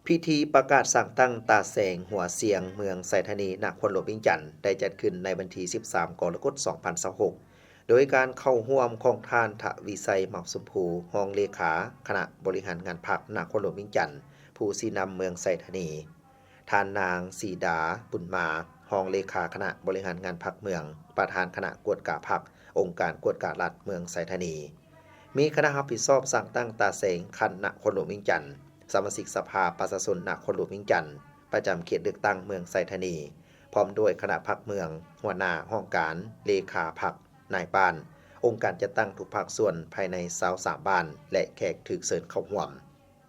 ພິທີປະກາດສ້າງຕັ້ງຕາແສງຫົວຊຽງ ເມືອງໄຊທານີ ນະຄອນຫຼວງວຽງຈັນ ໄດ້ຈັດຂຶ້ນໃນວັນທີສິບສາມ ກໍລະກົດ ສອງພັນຊາວຫົກ ໂດຍການເຂົ້າຮ່ວມຂອງທ່ານ ທະວີໄຊ ເໝົາຊົມພູ ຮອງເລຂາຄະນະບໍລິຫານງານພັກນະຄອນຫຼວງວຽງຈັນ ຜູ້ຊີ້ນຳເມືອງໄຊທານີ, ທ່ານນາງ ສີດາ ບຸນມາ ຮອງເລຂາຄະນະບໍລິຫານງານພັກເມືອງ, ປະທານຄະນະກວດກາພັກ, ອົງການກວດກາລັດເມືອງໄຊທານີ, ມີຄະນະຮັບຜິດຊອບສ້າງຕັ້ງຕາແສງຂັ້ນນະຄອນຫຼວງວຽງຈັນ, ສະມາຊິກສະພາປະຊາຊົນນະຄອນຫຼວງວຽງຈັນ ປະຈຳເຂດເລືອກຕັ້ງເມືອງໄຊທານີ, ພ້ອມດ້ວຍຄະນະພັກເມືອງ, ຫົວໜ້າຫ້ອງການ, ເລຂາພັກ, ນາຍບ້ານ, ອົງການຈັດຕັ້ງທຸກພາກສ່ວນພາຍໃນຊາວສາມບ້ານ ແລະ ແຂກຖືກເຊີນເຂົ້າຮ່ວມ.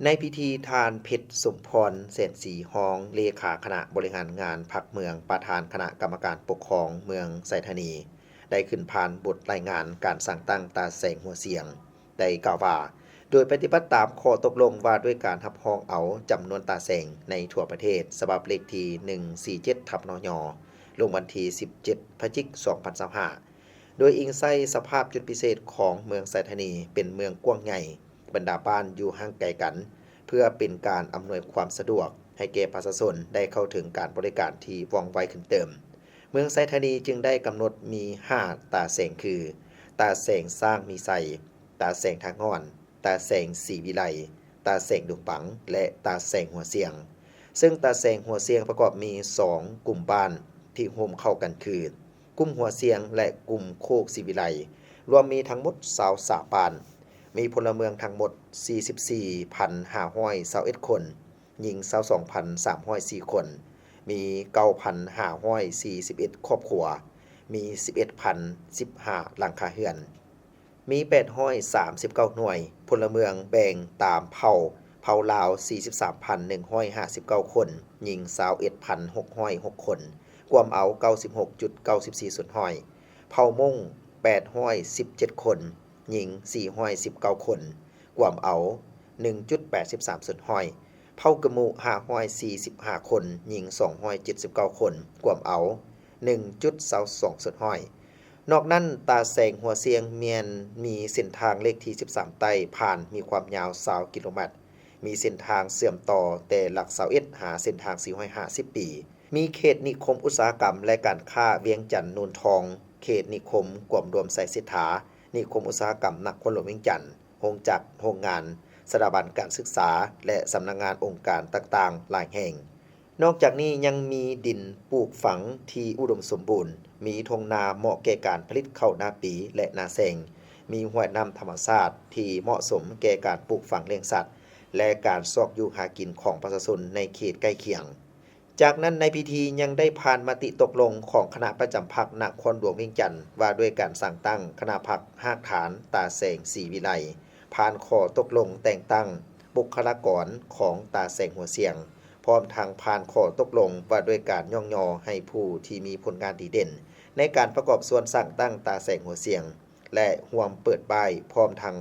ໃນພິທີ ທ່ານ ເພັດສົມພອນ ແສນສີ ຮອງເລຂາຄະນະບໍລິຫານງານພັກເມືອງ, ປະທານຄະນະກຳມະການປົກຄອງເມືອງໄຊທານີ ໄດ້ຂຶ້ນຜ່ານບົດລາຍງານການສ້າງຕັ້ງຕາແສງຫົວຊຽງ ໄດ້ກ່າວວ່າ ໂດຍປະຕິບັດຕາມຂໍ້ຕົກລົງວ່າດ້ວຍການຮັບຮອງເອົາຈຳນວນຕາແສງໃນທົ່ວປະເທດ ສະບັບເລກທີ ໜຶ່ງສີ່ເຈັດ ທັບ ນຍ ລົງວັນທີ ສິບເຈັດ ພະຈິກ ສອງພັນຊາວຫ້າ ໂດຍອີງໃສ່ສະພາບຈຸດພິເສດຂອງເມືອງໄຊທານີເປັນເມືອງກວ້າງໃຫຍ່, ບັນດາບ້ານຢູ່ຫ່າງໄກກັນ, ເພື່ອເປັນການອຳນວຍຄວາມສະດວກໃຫ້ແກ່ປະຊາຊົນໄດ້ເຂົ້າເຖິງການບໍລິການທີ່ວ່ອງໄວຂຶ້ນເຕີມ. ເມືອງໄຊທານີຈຶ່ງໄດ້ກຳນົດມີຫ້າຕາແສງຄື ຕາແສງຊ້າງມີໄຊ, ຕາແສງທາງງ່ອນ, ຕາແສງສີວິໄລ, ຕາແສງດົງບັງ ແລະ ຕາແສງຫົວຊຽງ. ເຊິ່ງຕາແສງຫົວຊຽງປະກອບມີສອງກຸ່ມບ້ານທີ່ໂຮມເຂົ້າກັນຄື ກຸ່ມຫົວຊຽງ ແລະ ກຸ່ມໂຄກສີວິໄລ, ລວມມີທັງໝົດຊາວສາມບ້ານ, ມີພົນລະເມືອງທັງໝົດສີ່ສິບສີ່ພັນຫ້າຮ້ອຍຊາວເອັດຄົນ, ຍິງຊາວສອງພັນສາມຮ້ອຍສີ່ຄົນ, ມີເກົ້າພັນຫ້າຮ້ອຍສີ່ສິບເອັດຄອບຄົວ, ມີສິບເອັດພັນສິບຫ້າຫຼັງຄາເຮືອນ. ມີແປດຮ້ອຍສາມສິບເກົ້າໜ່ວຍ, ພົນລະເມືອງແບ່ງຕາມເຜົ່າ, ເຜົ່າລາວສີ່ສິບສາມພັນໜຶ່ງຮ້ອຍຫ້າສິບເກົ້າຄົນ, ຍິງຊາວເອັດພັນຫົກຮ້ອຍຫົກຄົນ, ກວມເອົາເກົ້າສິບຫົກຈຸດເກົ້າສິບສີ່ສ່ວນຮ້ອຍ, ເຜົ່າມົ້ງແປດຮ້ອຍສິບເຈັດຄົນ, ຍິງສີ່ຮ້ອຍສິບເກົ້າຄົນ, ກວມເອົາໜຶ່ງຈຸດແປດສິບສາມສ່ວນຮ້ອຍ, ເຜົ່າກະມຸຫ້າຮ້ອຍສີ່ສິບຫ້າຄົນ, ຍິງສອງຮ້ອຍເຈັດສິບເກົ້າຄົນ, ກວມເອົາໜຶ່ງຈຸດຊາວສອງສ່ວນຮ້ອຍ. ນອກນັ້ນ, ຕາແສງຫົວຊຽງແມ່ນມີເສັ້ນທາງເລກທີສິບສາມໃຕ້ຜ່ານ ມີຄວາມຍາວຊາວກິໂລແມັດ, ມີເສັ້ນທາງເຊື່ອມຕໍ່ແຕ່ຫຼັກຊາວເອັດຫາເສັ້ນທາງສີ່ຮ້ອຍຫ້າສິບປີ, ມີເຂດນິຄົມອຸດສາຫະກຳ ແລະ ການຄ້າວຽງຈັນໂນນທອງ, ເຂດນິຄົມກວມລວມໄຊເສດຖາ, ນິຄົມອຸດສາຫະກຳນະຄອນຫຼວງວຽງຈັນ, ໂຮງຈັກ, ໂຮງງານ, ສະຖາບັນການສຶກສາ ແລະ ສຳນັກງານອົງການຕ່າງໆຫຼາຍແຫ່ງ. ນອກຈາກນີ້ຍັງມີດິນປູກຝັງທີ່ອຸດົມສົມບູນ, ມີທົ່ງນາເໝາະແກ່ການຜະລິດເຂົ້ານາປີ ແລະ ນາແຊງ, ມີຫ້ວຍນ້ຳທຳມະຊາດທີ່ເໝາະສົມແກ່ການປູກຝັງລ້ຽງສັດ ແລະ ການຊອກຢູ່ຫາກິນຂອງປະຊາຊົນໃນເຂດໃກ້ຄຽງ. ຈາກນັ້ນໃນພິທີຍັງໄດ້ຜ່ານມະຕິຕົກລົງຂອງຄະນະປະຈຳພັກນະຄອນຫຼວງວຽງຈັນ ວ່າດ້ວຍການສ້າງຕັ້ງຄະນະພັກຮາກຖານຕາແສງສີວິໄລ, ຜ່ານຂໍ້ຕົກລົງແຕ່ງຕັ້ງບຸກຄະລາກອນຂອງຕາແສງຫົວຊຽງ, ພ້ອມທັງຜ່ານຂໍ້ຕົກລົງວ່າດ້ວຍການຍ້ອງຍໍໃຫ້ຜູ້ທີ່ມີຜົນງານດີເດັ່ນໃນການປະກອບສ່ວນສ້າງຕັ້ງຕາແສງຫົວຊຽງ ແລະ ຮ່ວມເປີດປ້າຍ ພ້ອມທັງ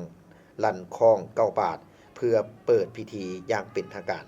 ລັ່ນຄ້ອງເກົ້າບາດ ເພື່ອເປີດພິທີຢ່າງເປັນທາງການ.